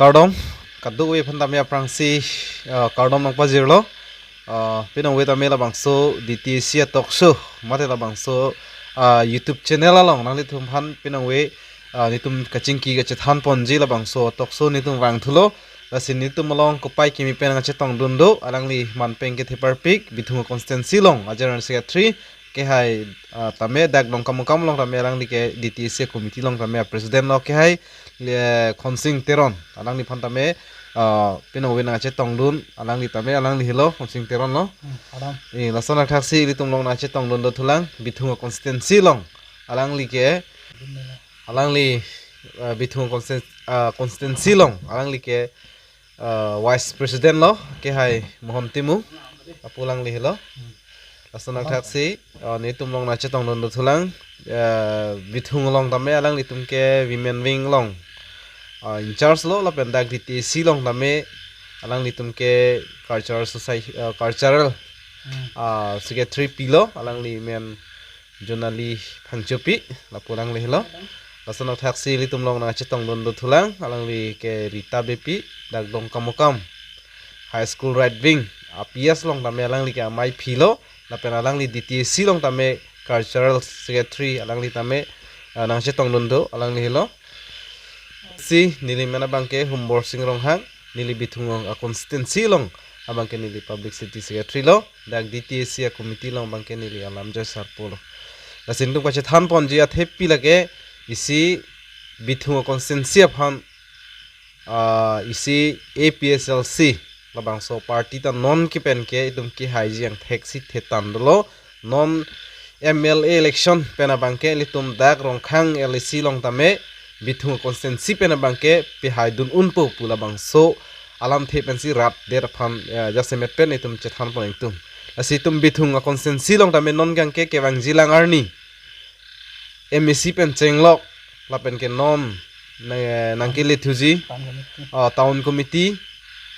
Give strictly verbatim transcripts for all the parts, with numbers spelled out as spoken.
Kardom, kadokave aphan tame aphrangsi, ah, kardom nangpajirlo. Ah, pinongve tame labangso D T A C a talk show, mate labangso, ah, YouTube channel along nanglitum aphan pinongve, ah, netum kachingki kachethan ponji labangso talk show netum vangthulo. Lasi netum along kopai kimi pen nangchetongdun do, alangli manpeng kethe parpik, Bithung constituency along a General Secretary kehai, ah, tame dak Dongkamukam along tame alangli ke D T A C committee along tame a president lo kehai, le Khonsing Teron, alangliphan tame, ah, pinongve nangchetongdun, alangli tame, alangli helo Khonsing Teron lo. Hmm, kardom. Eh, lason athaksi ilitum along nangchetongdun dothulang, Bithung constituency along alangli ke, alangli, ah, Bithung constituen-, ah, constituency along alangli ke, ah, vice president lo kehai Mohon Timung, lapu alangli helo. Lason athaksi, ah, netum along nangchetongdun dothulang, ah, Bithung along tame alanglitum ke women wing along, ah, in charge lo, lapen dak D T A C along tame alanglitum ke cultural society, ah, cultural, Hmm. ah, secretary pilo, alangli men Jonali Phangchopi, lapu alangli helo. Lason athaksi ilitum along nangchetongdun dothulang, alangli ke Rita Beypi, dak Dongkamukam High School right wing a P S along tame alangli ke amei philo, lapen alangli D T A C along tame cultural secretary, alangli tame, ah, nangchetongdun do, alangli helo. Si neli men abangke Humborsing Ronghang, neli Bithung a constituency along abangke neli publicity secretary lo, dak D T A C a committee along abangke neli alam joy sarpo lo. Lasi netum kachethan ponji athepi lake isi Bithung a constituency aphan, ah, isi A P H L C labangso party ta non kipen ke itum kehaiji angthek si thetan dolo. Non M L A election pen abangke ilitum dak Rongkhang L A C along tame Bithung constituency pen abangke pehaidun unpo pu labangso alamthe pensi rat der aphan, eh, jasemet pen itum chethan pon ingtung. Lasi itum Bithung constituency along tame non kangke kevangjilang arni M A C pen chenglok lapen ke non nang, nangkelethuji, Town committee. Ah, town committee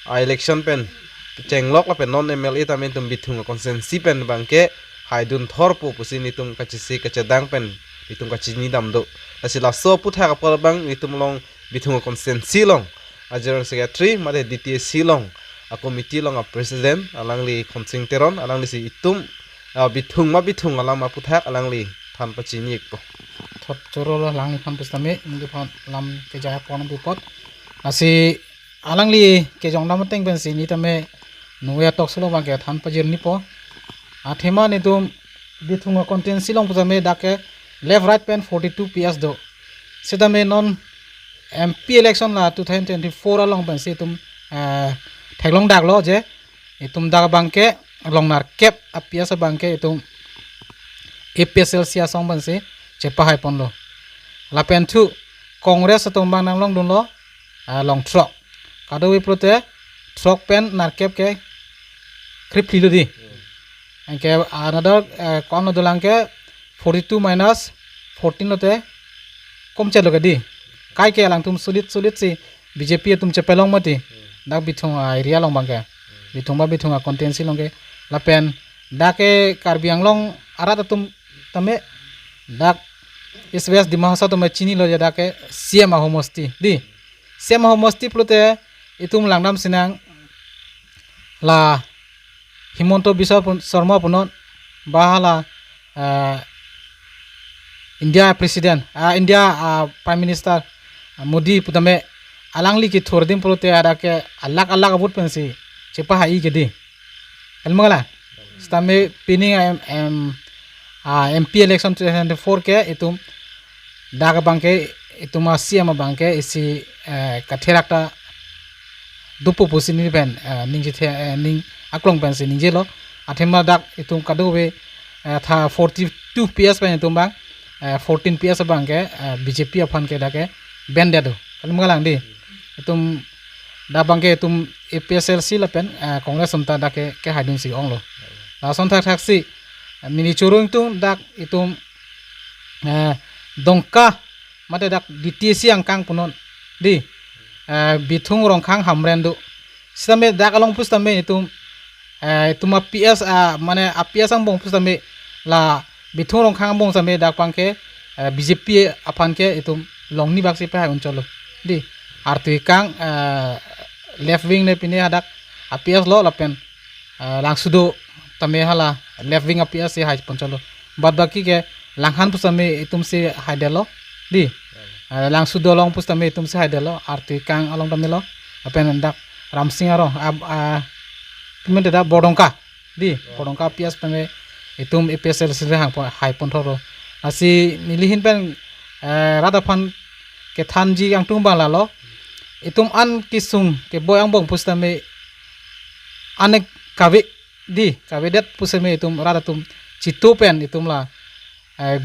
a election pen chenglok lapen non M L A tame itum Bithung constituency pen abangke haidun thorpo pusi netum kachisi kachedang pen netum kachini dam do. Lasi laso aphuthak apor abang netum along Bithung constituency along a general secretary mate D T A C along a committee along a president alangli Khonsing Teron, alanglisi itum, ah, Bithung ma Bithung alam aphuthak alangli than pachini ikpo. Thot choro lo alangliphan pusitame, nelitum aphan lam kejai apon pu apot. Lasi alangli kejong dam ateng pensi neli tame nungve talk show along abangke than pajirnipo. Athema netum Bithung constituency along pusitame dak ke left right pen forty-two P S do. Sitame non M P election la two thousand twenty-four along pensi itum, eh, theklong daklo je itum dak abangke long nerkep a P S abangke itum A P H L C asong pensi chepahai ponlo. Lapen thu Congress atum abang nanglongdunlo, ah, long throk. Kadokave pulote throk pen nerkep ke krip phli lo di. Anke another, eh, ko-an lo dolang ke forty-two minus fourteen lote komchelo ke di. Kaike alangtum solid solid si B J P atum chepalong mati. Dak Bithung a area along abangke. Bithung ba Bithung a constituency along ke. Lapen dak ke Karbi Anglong arat atum tame dak East West Dima Hasao atum chinilo je dak ke C M ahomosti di. C M ahomosti pulote itum langdam sinang la Himanta Biswa pun, Sarma punon ba hala, eh, India President, ah, India, ah, Prime Minister, ah, Modi putame alangli kethur adim pulote dak ke alakh alakh a vote pensi chepahai ke di. Kalima kala? Sitame pining a M, M, ah, M P election two thousand twenty-four ke itum dak abangke itum a C M abangke isi, eh, katherak ta dopo pusi neli pen, eh, ningje the, eh, ning aklong pensi ningjelo. Athema dak itum kadokave, eh, tha forty-two P S pen itum abang, eh, fourteen P S abangke, eh, B J P aphan ke dak ke ben det do. Kalima kala di. Itum dak abangke itum A P H L C lapen, eh, Congress atum ta dak ke, kehaidun si onglo. Lason thakthak si, eh, neli choro ingtung dak itum, eh, Dongka mate dak D T A C angkang punon di, eh, Bithung Rongkhang Hamren do. Sitame dak along pusitame itum, eh, itum a P S, ah, mane a P S angbong pusitame la Bithung Rongkhang angbong sitame dak abangke, eh, B J P aphan ke itum longni bak si pahai unchotlo di. Artu Ikang, eh, left wing ne pine hadak A P S lo lapen, eh, Langsudo tame hala left wing A P S si hai ponchotlo. Bad baki ke Langhan pusitame itum si haidetlo. Di. Eh, Langsudo along pusitame itum si haidetlo. Artu Ikang along tame lo. Lapen dak Ramsing Arong, ab-, ah, pimen dak Bordongka. Di, Bordongka A P S tame itum A P S L C le hang pon, hai ponthotlo. Lasi neli ahin pen, eh, rat aphan kethanji angtung abang lalo. Itum an kesung keboi angbong pusitame an kave, di, kavedet pusitame itum rat atum chitu pen itum la, eh,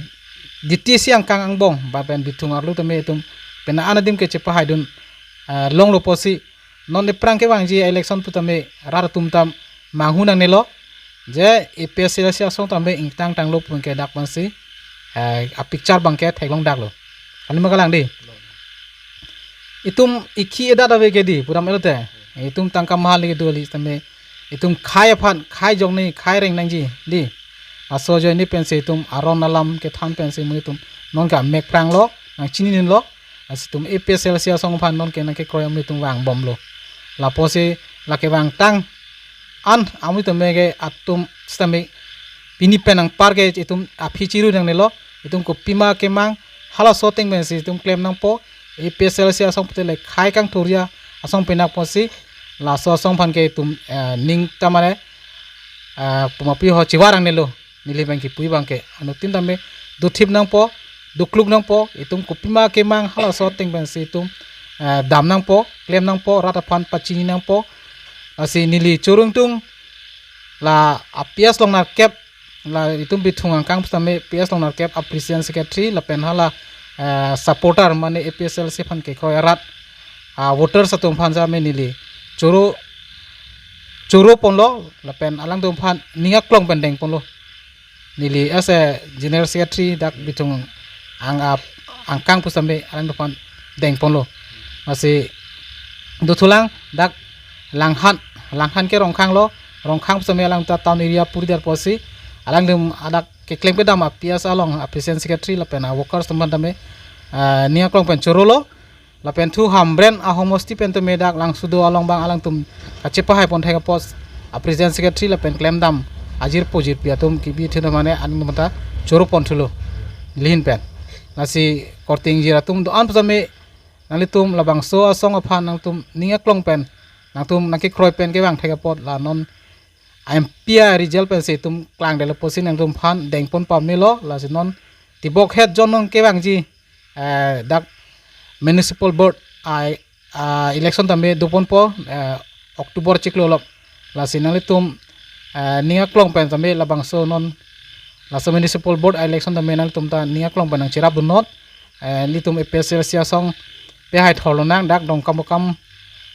D T C angkang angbong, ba pen Bithung arlo tame itum pen an adim ke chepahaidun, eh, longlo pusi non ephrang kevangji election putame rat atum ta manghu nangnelo. Je A P S L C asong tame ingtang tanglo pu ke dak abang si, eh, a picture abang ke theklong daklo. Kali ma kalang di. Itum ikhi edat ave ke di, puram elote. Itum tangka mahal ke doli tame. Itum khei aphan, khei jongni, khei reng nangji, di. Laso ajoine pensi itum aron alam kethan pensi amonit atum non ke amek phranglo, nangchininlo. Lasi itum A P S L C asong aphan non ke nangkekroi amonit atum vangbomlo. Lapusi lake vangtang an amonit atum ke atum sitame pini pen anpar ke itum aphi chiru nangnelo, itum kopima kemang halaso ateng pensi itum klem nangpo, A P S L C asong pute le khei kangthurji asong penap pusi, laso asong aphan ke itum, eh, ning ta mane, eh, pumapi ho chivar nangnelo, neli abang kipu abang ke. Anuttin tame dothip nangpo, dokluk nangpo, itum kopima kemang halaso ateng pensi itum, eh, dam nangpo, klem nangpo, rat aphan pachini nangpo. Lasi neli choro ingtung la A P S along nerkep, la itum Bithung angkang pusitame A P S along nerkep a president secretary lapen hala, eh, supporter mane A P S L C aphan kekroi arat, ah, voters atum aphan sitame neli choro, choro ponlo lapen alangtum aphan ning aklong pen deng ponlo. Neli as a general secretary dak Bithung ang, ah, angkang pusitame alangtum aphan deng ponlo. Lasi dothulang dak Langhan, Langhan ke Rongkhang lo, Rongkhang pusitame alang ta town area puri der pusi, alangtum hadak keklem kedam A P S along a president secretary lapen a workers atum aphan tame, ah, ning aklong pen chorolo, lapen thu Hamren ahomosti pen tame dak Langsudo along abang alangtum kachepahai pon thek apot a president secretary lapen klemdam ajirpo jirpi atum kibi thino mane alangtum ta choro ponthulo neli ahin pen. Lasi korte ingjir atum do-an pusitame nanglitum labangso asong aphan nangtum ning aklong pen, nangtum nangkekroi pen kevang thek apot la non M P a result pensi itum klangdetlo pusi nangtum aphan deng pon pamelo. Lasi non tibok het jon non kevangji, eh, dak municipal board a, ah, election tame do ponpo, eh, October chiklo along. Lasi nanglitum, eh, ning aklong pen tame labangso non laso municipal board a election tame nanglitum ta ning aklong pen nangcherap dun non. Eh, nelitum A P S L C asong pehai thorlonang dak Dongkamukam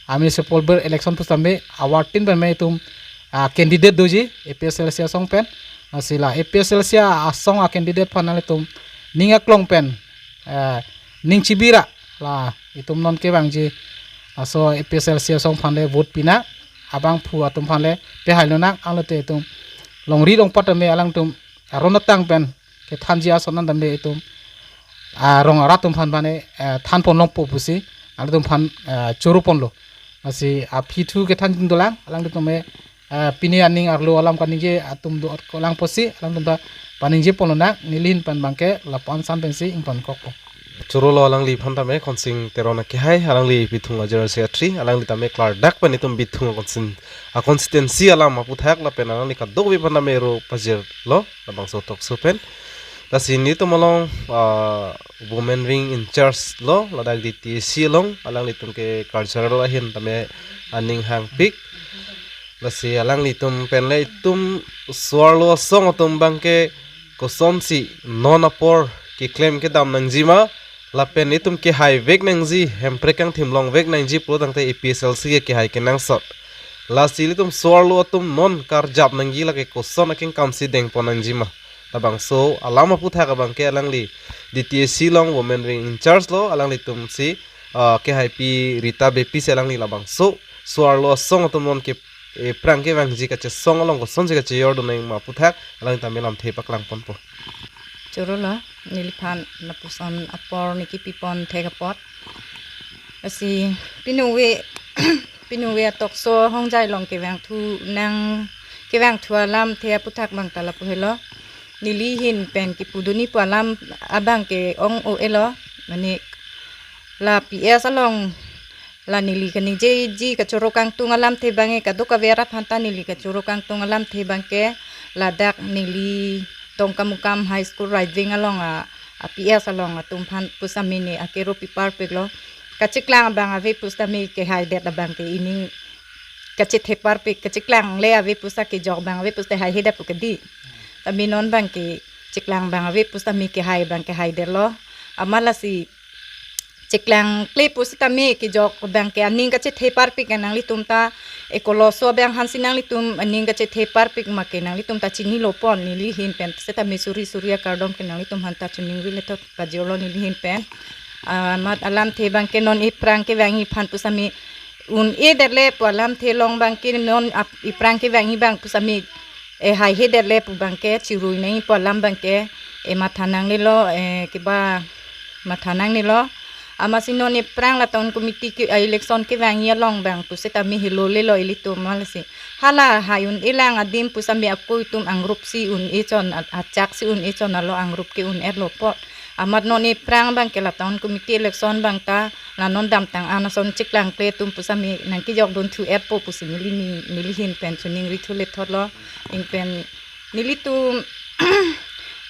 a municipal board election pusitame awartin pen me itum, ah, candidate doji A P S L C asong pen. Lasi la A P S L C asong a candidate aphan nanglitum ning aklong pen, eh, ning chibira la itum non kevangji laso A P S L C asong aphan le vote pinang, abangphu atum aphan le pehailonang, anlote itum longri longpat tame alangtum aron atang pen kethanji ason an tame itum, ah, rong arat atum aphan mane, eh, than pon longpo pusi alangtum aphan, eh, choro ponlo. Lasi aphi thu kethan atum dolang, alangtum tame, eh, pini aning arlo alam kaningje atum do-an ko lang pusi alangtum ta paningje ponlonang, neli ahin pen abang ke lapu-an san pensi ingtonkokpo. Chorolo alangliphan tame Khonsing Teron akehai, alangli Bithung a general secretary, alangli tame klardak pen itum Bithung a consti-, a constituency alam aputhak lapen alangli kadokave aphan tame ro pajirlo labangso tokso pen. Lasi nelitum along, ah, women wing in charge lo, ladak D T A C along, alanglitum ke cultural ahin tame aning hangpik. Lasi alanglitum pen le itum so-arlo asong atum abang ke kosonsi non apor keklem kedam nangjima, lapen itum kehaivek nangji, hemprek kangthim longvek nangji pulo tangte A P S L C ke kehai kenangsot. Lasi ilitum so-arlo atum non karjap nangji lake koson akengkamsi deng pon nangjima. Labangso alam aputhak abang ke alangli D T A C along women wing in charge lo, alanglitumsi, ah, kehaipi Rita Beypi si alangli labangso so-arlo asong atum non ke, eh, phrang kevangji kachesong along kosonsi kachejor dun nangma aputhak alangli tame lamthe paklang ponpo. Chorolo, neliphan lapuson apor neli kipi pon thek apot. Lasi piningve piningve a-talk show Hongjai along kevangthu nang kevangthu alamthe aputhak abang ta lapu helo. Neli ahin pen kipudunji pu alam abang ke ong o-elo. Mane la P S along la neli kaningjeji kachoro kangtung alamthe abang ke kadokave arat aphan ta neli kachoro kangtung alamthe abang ke ladak neli Dongkamukam High School right wing along a, a P S along atum aphan pusitame ne akero pi parpiklo. Kacheklang abang ave pusitame kehaidet abang ke ining kachethe parpik, kacheklang le ave pusita kejok abang ave pusita haihedet pu kedi. Tame non abang ke cheklang abang ave pusitame kehai abang kehaidetlo. Amat lasi cheklang kle pusitame kejok abang ke aning kachethe parpik ke nanglitum ta ekoloso abang aphansi nanglitum aning kachethe parpik ma ke nanglitum ta chinilo pon, neli ahin pen sitame suri suri akardom ke nanglitum aphan ta chiningri lethot pajirlo neli ahin pen. Amat alamthe abang ke non iphrang kevangji aphan pusitame un-edet le pu alamthe along abang ke non ap- iphrang kevangji abang pusitame e haihedet le pu abang ke chirui nangji pu alam abang ke e matha nangnelo, e keba matha nangnelo. Amatsi non iphrang la town committee ke, a, election kevangji along abang pusitame helo lelo ilitum amatsi. Hala hai un-elang adim pusitame ako itum angrupsi un-e chon a- achaksi un-e chon alo angrup ke un-etlo pon. Amat non iphrang abang ke la town committee election abang ta la non damtang an ason cheklang kle atum pusitame nangkejokdun thu-etpo pusi neli ni neli ahin pen chiningri thu lethotlo. Ing pen nelitum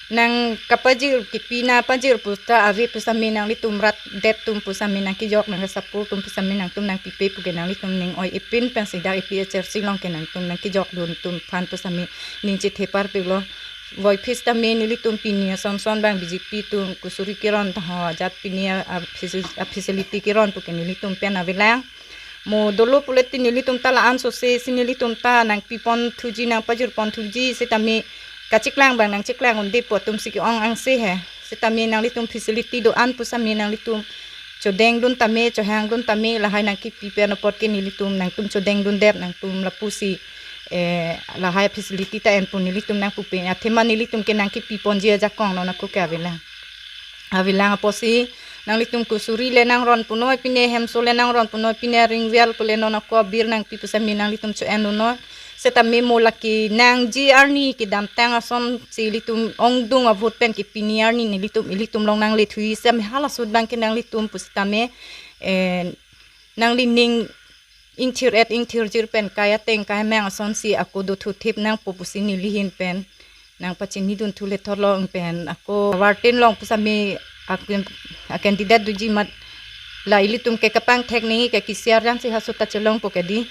nang kapajir kipi nangpajir puta ave pusitame nanglitum rat det atum pusitame nangkejok nangkasapur atum pusitame nangtum nangpipe pu ke nanglitum ning oi-e pin pensi dak A P H L C along ke nangtum nangkejokdun atum aphan pusitame ning chethe parpiklo. Voiphit tame nelitum pini ason son abang B J P atum kusuri keron ta ho ajat pini a, a faci- a facility keron pu ke nelitum pen avelang. Mo dolo pulote nelitum ta la-an sose si nelitum ta nangpiponthuji nangpajirponthuji sitame kacheklang abang nangcheklang un-edet pu atumsi ke-ong angse he. Sitame nanglitum facility do-an pusitame nanglitum chodengdun tame chohangdun tame lahai nangkipi pen apot ke nelitum nangtum chodengdundet nangtum lapusi eh, lahai facility ta en pu nelitum nangpupe. Athema nelitum ke nangkipiponji ajakong non ako ke avelang. Avelang apotsi nanglitum kusuri le nangron punoi pine hemso le nangron punoi pine ringwel pule non ako abir nangpi pusitame nanglitum cho-endun noi. Sitame mo lake nangji arni kedamtang asonsi ilitum ongdung avote pen ke pini arni nelitum ilitum along nangle thuji sitame hala ahut abang ke nanglitum pusitame eh, nanglining ingthir-et ingthirjir pen kai ateng kai amang asonsi ako dothuthip nangpo pusi neli ahin pen nangpachinidun thu lethotlo pen ako warten along pusitame ak- a candidate doji amat la ilitum ke kapangthek nangji ke kesi arjan si haso ta chelongpo kedi.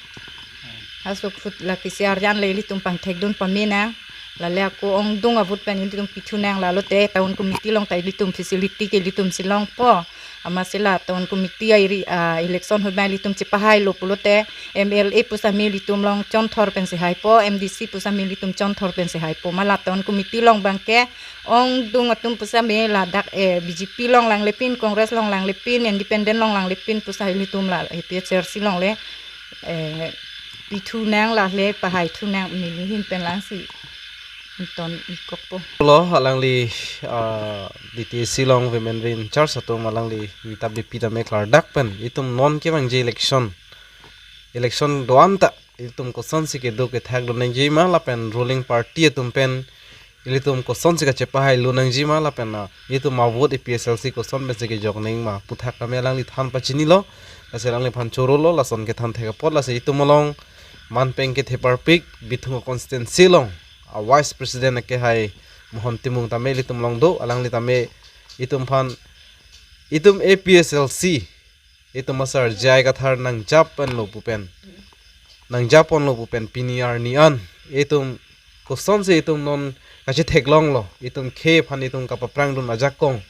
Haso ahut la kesi arjan le ilitum pangthekdun pame nang. Lale ako ongdung avote pen ilitum pithu nang lalote town committee along ta ilitum facility ke ilitumsi longpo. Amatsi la town committee a iri a election ahut abang ilitum chepahailo pulote M L A pusitame ilitum along chonthor pensi haipo, M D C pusitame ilitum chonthor pensi haipo. Ma la town committee along abang ke ongdung atum pusitame ladak eh B J P along langlepin, Congress along langlepin, independent along langlepin pusitame ilitum la A P H L C along le eh pithu nang lale pahaithu nang neli ahin pen lasi ton ikokpo. Lo alangli ah, D T A C along women in charge atum alangli mitap dipi tame klardak pen itum non kevangji election election do-an ta itum kosonsi kedo kethakdun nangji ma lapen ruling party atum pen ilitum kosonsi kachepahailo nangji ma lapen ah, itum avote A P H L C koson pensi kejok nangji ma aputhak tame alangli than pachinilo. Lasi alangliphan chorolo lason kethan thek apot lasi itum along manpeng kethe parpik Bithung constituency along a vice president akehai Mohon Timung tame ilitum along do, alangli tame itum aphan itum A P H L C itum asar J I Kathar nangjap ponlo pu pen nangjap ponlo pu pen pini arni an itum kosonsi itum non kachetheklonglo itum khei aphan itum kapaprangdun ajakong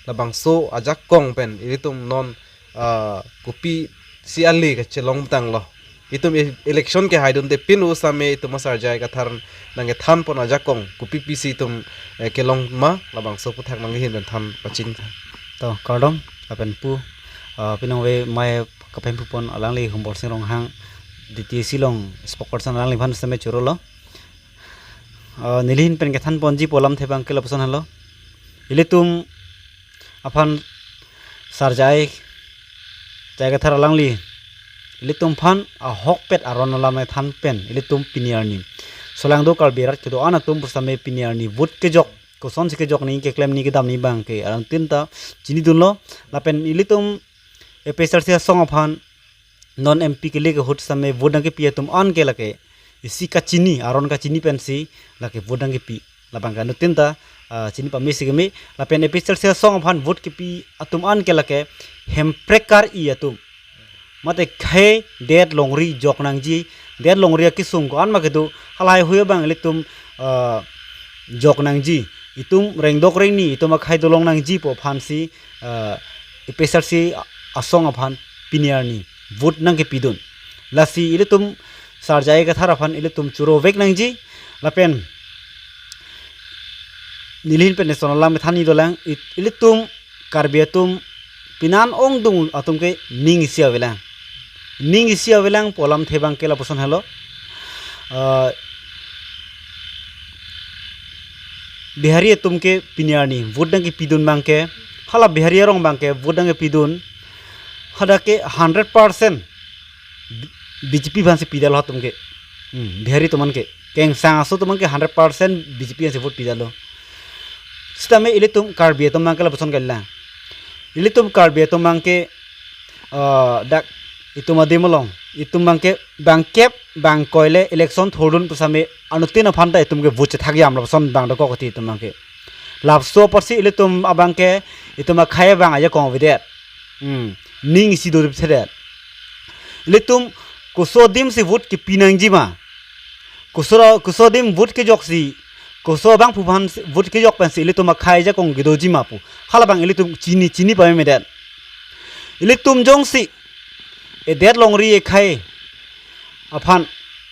labangso ajakong pen ilitum non ah, kopisi ale kachelongtanglo. Itum e- election kehaidunde pin usitame itum asar J I Kathar nangkethan pon ajakong kopipisi itum eh, kelong ma labangso aputhak nangli ahin pen than pachini tha. To kardom lapen pu ah, piningve mai kapemphu pon alangli Humbor Sing Ronghang D T A C along spokesperson alangliphan sitame chorolo. Ah, neli ahin pen kethan ponji pu alamthe abang ke lapuson henlo. Ilitum aphan sar J I Jai Kathar alangli ilitum aphan ahokpet aron alam than pen ilitum pini arni solangdo Karbi arat kedo-an atum pusitame pini arni vote kejok, kosonsi kejok nangji, keklem nangji, kedam nangji abangke alanglitum ta chinidunlo. Lapen ilitum A P H L C asong aphan non M P kele ke ahut sitame vote nangkepi atum an ke lake isi kachini, aron kachini pensi lake vote nangkepi. Labangke alanglitum ta, ah, chini pame si keme. Lapen A P H L C asong aphan vote kepi atum an ke lake Hemprek kar-i atum, mate khei det longri jok nangji, det longri akesung ko-an ma kedo, halahei hui abang ilitum, ah, jok nangji, itum rengdok rengni, itum akhei dolong nangji pu aphansi, ah, A P H L C asong aphan pini arni vote nangkepidun. Lasi ilitum Sar Jai Kathar aphan ilitum choro vek nangji. Lapen neli ahin pen eson alam than-i dolang, it-, ilitum Karbi atum pinan ongdung atum ke ning isi avelang. Ning isi avelang pu alamthe abangke lapuson helo. Ah, Bihari atum ke pini arni vote nangkepidun abangke, hala Bihari arong abangke vote nangkepidun, hadak ke hundred percent B-, B J P aphansi pidetlo atum ke. Hmm, Bihari atum an ke. Kengsang aso atum an ke hundred percent B J P aphansi vote pidetlo. Sitame ilitum Karbi atum abangke lapuson kali. Ilitum Karbi atum abangke, ah, dak itum adim along, itum abangke bangkep bangkoi le election thurdun pusitame anuttin aphan ta itum ke vote chethak yam lapuson abang dokok ti itum abangke. Laso apotsi ilitum abangke itum akhei abang ajakong avedet. Hmm. Ning isi dodip thedet. Ilitum koso adimsi vote kepi nangji ma, koso ra-, koso adim vote kejoksi, koso abangphu aphan vote kejok pensi ilitum akhei ajakong kedoji ma pu, halabang ilitum chini, chini pamemedet. Ilitum jongsi edet longri ekhei aphan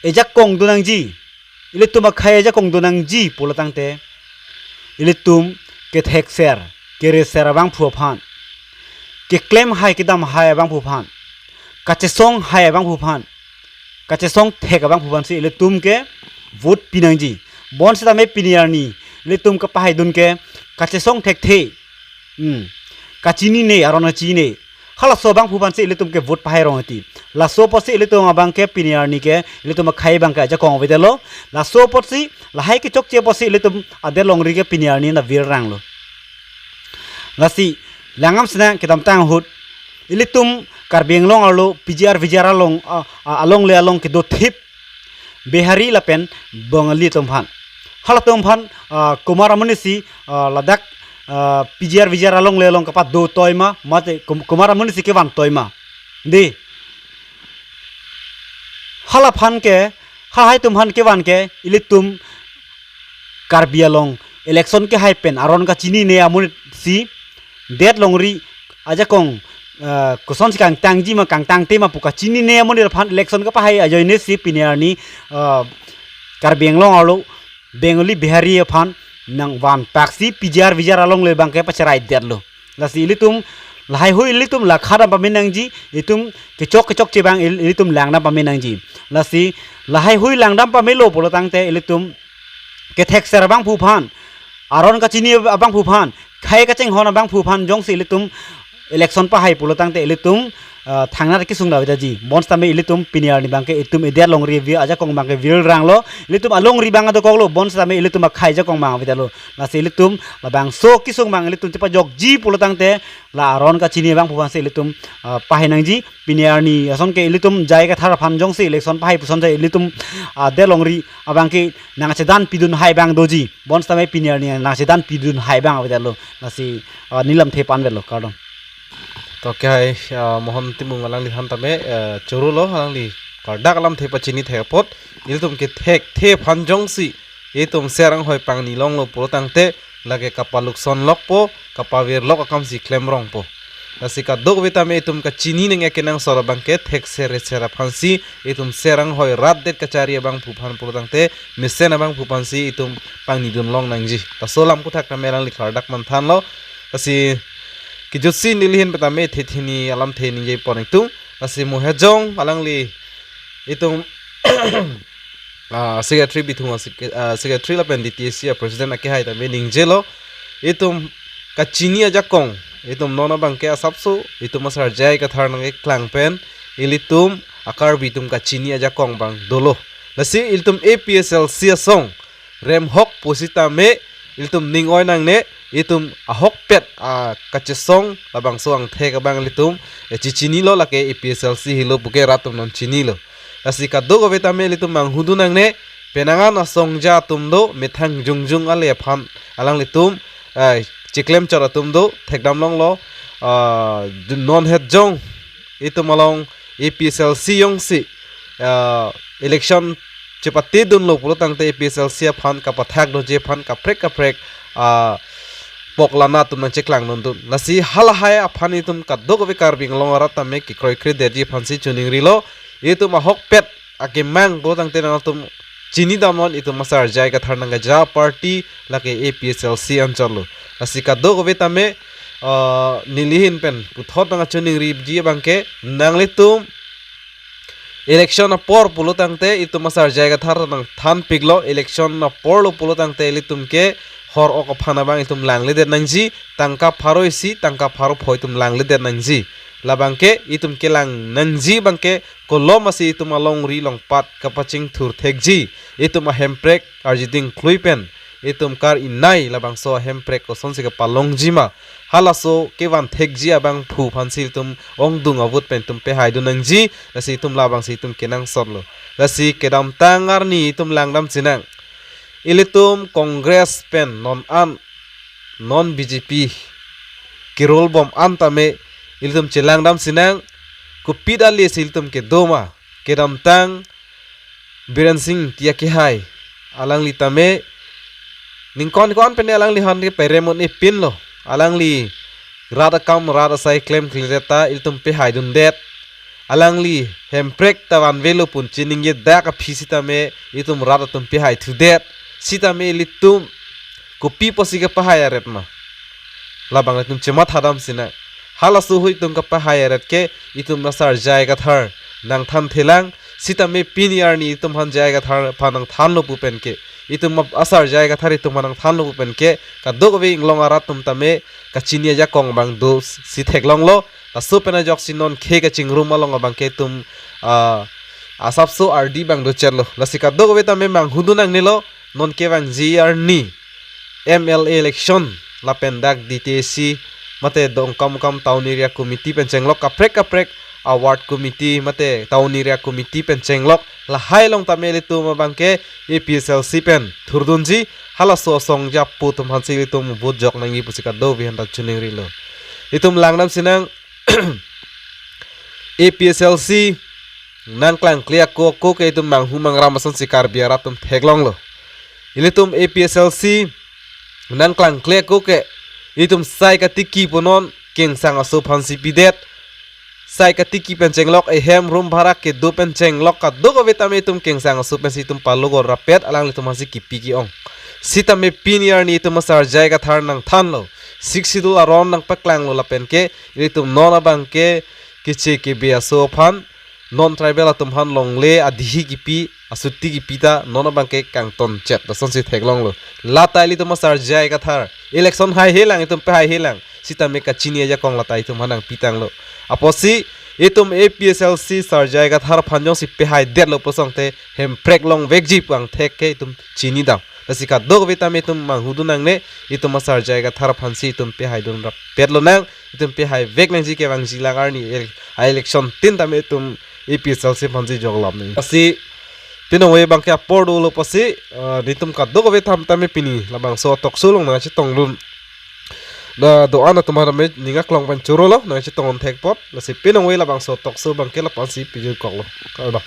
ejakong do nangji, ilitum akhei ajakong do nangji pulo tangte, ilitum kethekser kereser abangphu aphan, keklem hai kedam hai abangphu aphan, kachesong hai abangphu aphan, kachesong thek abangphu aphansi ilitum ke vote pi nangji. Bonsitame pini arni ilitum kapahaidun ke kachesong thekthe, hmm, kachinine, aron kachinine, halaso abangphu aphansi ilitum ke vote pahai rong ti. Laso apotsi ilitum abangke pini arni ke ilitum akhei abangke ajakong avedetlo. Laso apotsi, lahai kechokche apotsi ilitum adet longri ke pini arni na virranglo. Lasi langdam sinang kedamtang ahut, ilitum Karbi Anglong arlo P G R V G R along, a, a, alongle along kedothip Bihari lapen Bengali atum aphan. Halatum aphan, ah, komat amonitsi, ah, ladak, ah, P G R V G R alongle along kapado toima, mate kom-, komat amonitsi kevan toima. Dei. Hala aphan ke, halahai atum aphan kevan ke, ilitum Karbi along election kehai pen aron kachinine amonitsi, det longri ajakong, eh, kosonsi kangtangji ma kangtangte ma pu kachinine amonit aphan election kapahai ajoinesi pini arni, eh, Karbi Anglong arlo Bengali Bihari aphan nangvanpaksi P G R V G R alongle abangke pacheraidetlo. Lasi ilitum lahai hui ilitum lakha dam pame nangji, itum kechok kechokche abang il-, ilitum langdam pame nangji. Lasi lahai hui langdam pamelo pulo tangte ilitum kethekser abangphu aphan, aron kachini abangphu aphan, khei kachinghon abangphu aphan jongsi ilitum election pahai pulo tangte ilitum, ah, thangnat kesung davedaji. Bonsitame ilitum pini arni abangke itum edet longri vi ajakong abangke virranglo, ilitum alongri abang adokoklo, bonsitame ilitum akhei ajakong abang avedetlo. Lasi ilitum labangso kesung abang ilitum chepajokji pulo tangte la aron kachini abangphu aphansi ilitum, ah, pahai nangji. Pini arni ason ke ilitum Jai Kathar aphan jongsi election pahai puson jai ilitum, ah, det longri abangke nangchedan pidun hai abang doji. Bonsitame pini arni nangchedan pidun hai abang avedetlo. Lasi, ah, neli lamthe panvetlo, kardom. To kehai, ah, Mohon Timung alangli aphan tame, ah, chorolo, alangli klardak alamthe pachini thek apot, ilitum kethekthe aphan jongsi itum ser anghoi pangni longlo pulo tangte, lake kapalukson lokpo, kapavirlok akamsi klemrongpo. Lasi kadokave tame itum kachini nangji akenangsot abangke thekser reser aphansi, itum ser anghoi rat det kachari abangphu aphan pulo tangte, mesen abangphu aphansi itum pangnidun long nangji. Laso alam aphuthak tame alangli klardak manthanlo. Lasi kejutsi neli ahin pen tame thethe hini alamthe ningje pon itum. Lasi mo hejong alangli itum ah, secretary bithung a sec-, ah, secretary lapen D T A C a president akehai tame ningjelo. Itum kachini ajakong, itum non abangke asapso itum asar J I Kathar nangkeklang pen ilitum a-Karbi atum kachini ajakong abang dolo. Lasi ilitum A P H L C asong remhok pusitame ilitum ning-oi nangne, itum ahokpet a kachesong labangso angthek abang ilitum, eh, chechinilo, lake A P H L C helo puke rat atum non chinilo. Lasi kadokave tame ilitum manghudun nangne, penang an asongja atum do, methang jongjong ale aphan alanglitum, eh, chiklemchot atum do, thekdam longlo, ah, non het jong itum along A P H L C jongsi, ah, election chepatedunlo pulo tangte A P H L C aphan kapathak doji aphan kaprek kaprek, ah, poklana atum nangcheklang dundun. Lasi halahai aphan itum kadokave Karbi Anglong arat tame kekroikre detji aphansi choningrilo. Itum ahokpet akemang pulo tangte nangtum chinidamnon, itum asar J I Kathar nangkeja party lake A P H L C anchotlo. Lasi kadokave tame, ah, neli ahin pen puthot nangkachoningriji abangke, nanglitum election apor pulo tangte itum asar J I Kathar nangthanpiklo, election aporlo pulo tangte ilitum ke hor-ok aphan abang itum langledet nangji, tangka pharo isi, tangka pharo pho itum langledet nangji. Labangke itum kelang nangji abangke kolom asi itum alongri longpat kapachingthur thekji, itum ahemprek arjiding klui pen itum kar-inai labangso ahemprek kosonsi kapalongji ma, halaso kevan thekji abangphu aphansi itum ongdung avut pen itum pehaidun nangji. Lasi itum labangsi itum kenangsotlo. Lasi kedamtang arni itum langdam sinang, ilitum Congress pen non an, non B J P kerol bom an tame ilitum chelangdam sinang, kopi ta lesi ilitum kedo ma. Kedamtang Biren Singh Tiya kehai, alangli tame ningkon kon pen alangli han ke perem un-e pinlo. Alangli rat akam rat asai klemkledet ta ilitum pehaidundet. Alangli hemprek ta vanvelo pu chiningjedak aphi sitame itum rat atum pehaithudet. Sitame ilitum kopi pusi kepahai aret ma, labang itum chemathadam sinang. Halaso ahut itum kepahai aret ke itum asar J I Kathar nangthanthelang. Sitame pini arni itum aphan J I Kathar aphan nangthanlo pu pen ke, itum ap-, asar J I Kathar itum aphan nangthanlo pu pen ke, kadokave Inglong arat atum tame kachini ajakong abang dosi theklonglo. Laso pen ajoksi non khei kachingrum along abangke itum, ah, asapso ardi abang dochetlo. Lasi kadokave tame manghudun nangnelo, non kevangji arni M L A election lapen dak D T A C mate Dongkamukam Town Area Committee pen chenglok kaprek kaprek a-ward committee mate Town Area Committee pen chenglok lahai along tame ilitum abangke A P H L C pen thurdunji, halaso asongja apo atum aphansi ilitum vote jok nangji pusi kadokave aphanta choningrilo. Itum langdam sinang, A P H L C nangklangkle ako ako ke itum manghu mangram asonsi Karbi arat atum theklonglo. Ilitum A P H L C nangklangkle ako ke itum sai katiki punon kengsang aso aphansi pidet. Sai katiki pen chenglok, ehem room bhara kedo pen chenglok kadokave tame itum kengsang aso pensi itum palugor rapet, alanglitum aphansi kipi ki-ong. Sitame pini arni itum asar J I Kathar nangthanlo, Sixth Schedule aron nangpaklanglo lapen ke ilitum non abangke keche kebe aso aphan, non tribal atum aphan longle adihi kipi, asuti kipi ta non abangke kangtonchet lasonsi theklonglo. Lata ilitum asar J I Kathar election haihelang, itum pehaihelang, sitame kachini ajakong lata itum aphan nangpitanglo. Apotsi itum A P H L C asar J I Kathar aphan jongsi pehaidetlo pu asonte hemprek longvekji pu angthek ke itum chinidam. Lasi kadokave tame itum manghudun nangne, itum asar J I Kathar aphansi itum pehaidun rapetlo nang, itum pehaivek nangji, kevangjilang arni el-, a-election tin tame itum A P H L C aphansi joklap nang. Lasi pinong ave abangke apor dolo pusi, eh, nelitum kadokave atum tame pini labangso talk show along nangchetongdun. Na do-an atum tame ning aklong pen chorolo nangchetongdun thekpot. Lasi pinong ave labangso talk show abangke la-ansi pejirkoklo. Kardom.